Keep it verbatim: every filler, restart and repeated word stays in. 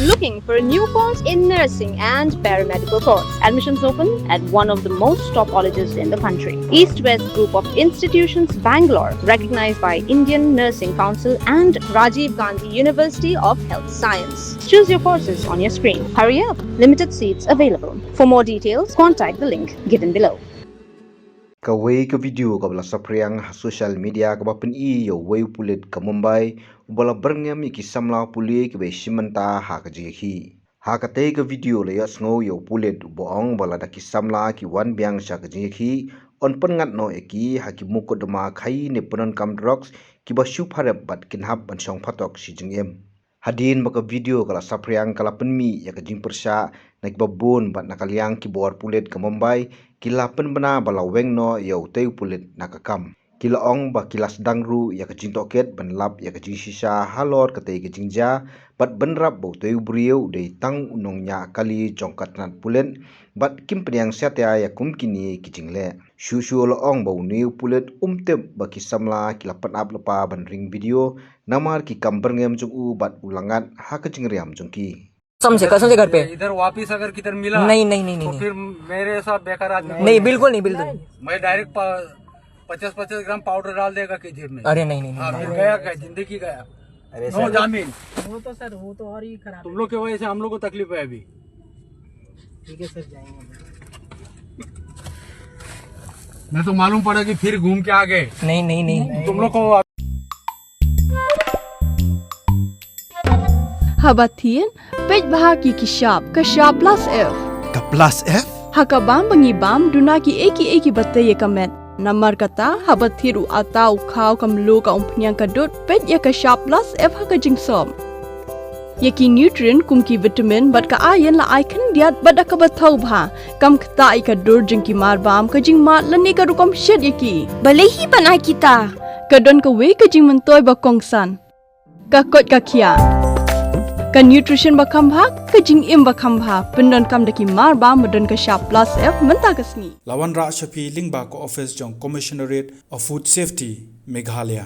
Looking for a new course in nursing and paramedical course? Admissions open at one of the most top colleges in the country. East West Group of Institutions, Bangalore, recognized by Indian Nursing Council and Rajiv Gandhi University of Health Science. Choose your courses on your screen. Hurry up, limited seats available. For more details, contact the link given below. Kawei ka video kaba la saphriang ha social media kaba pyni ïa uwei u pulit ka Mumbai uba la byrngem ïa ki samla pule kiba ïashim bynta ha ka jingïakhih. Ha katei ka video la ïohsngew ïa u pulit uba ong ba lada ki samla ki wan biang sha ka jingïakhih, yn pynngat noh ïa ki ha ki mukotduma khaïi ne pyndonkam drugs kiba shu pharep bad kin hap ban shong phatok shi jingim. Hadien ba ka video ka la saphriang ka la pynmih ïa ka jingpyrshah na kiba bun bad na ka liang ki bor pulit ka Mumbai ki la pynbna ba la weng noh ïa utei u pulit na ka kam. Ki la ong ba ki la sdang ruh ïa ka jingtohkit ban lap ïa ka jingshisha halor katei ka jingjia bad bynrap ba utei u briew u dei tang u nongñiah kali jong ka tnat pulit bad kim pdiang satia ïa kum kine ki jingleh. Shuh shuh la ong ba une u pulit um tip ba ki samla ki la pynap lypa ban ring video namar ki kam byrngem jong u bad u la ngat ha ka jingriam jong ki. कसम से, कसम से घर पे। इधर वापस अगर किधर मिला नहीं, नहीं, नहीं, नहीं, तो नहीं। फिर मेरे साथ बेकार आदमी नहीं, बिल्कुल नहीं, बिल्कुल नहीं। मैं डायरेक्ट पचास पचास ग्राम पाउडर डाल देगा कि जेब में। अरे नहीं, नहीं, नहीं, हाँ, नहीं। फिर गया क्या? जिंदगी गया। नो जामीन। वो तो सर, वो तो और ही खराब तुम लोग की वजह से हम लोग को तकलीफ है अभी। ठीक है सर, जाएंगे। मैं तो मालूम पड़ा कि फिर घूम के आ गए। नहीं, नहीं, नहीं। तुम लोग को Haba thied, peit bha ki ki shap, ka shap plus F. Ka plus F? Ha ka bam ba ngi bam, duna ki ei ki ei ki ba tei ïa ka met. Namar kata, haba thied u atta u khaw ka mluh ka umphniang ka dud, peit ïa ka shap plus F ha ka jingsop. Ïa ki nutrient kum ki vitamin bad ka iron la ai khyndiat bad da kaba thaw bha. Kam ktah ïa ka dur jong ki mar bam, ka jingmad lane ka rukom shet ïa ki. Balei hi ban ai kita? Ka don kawei ka jingmyntoi ba kongsan. Ka koit ka khiah. Ka nutrition ba kham bha, ka jingim ba kham bha. Pyndonkam da ki mar bam ba don ka shap plus F mynta ka sngi. La wanrah sha phi lyngba ka office jong Commissionerate of Food Safety, Meghalaya.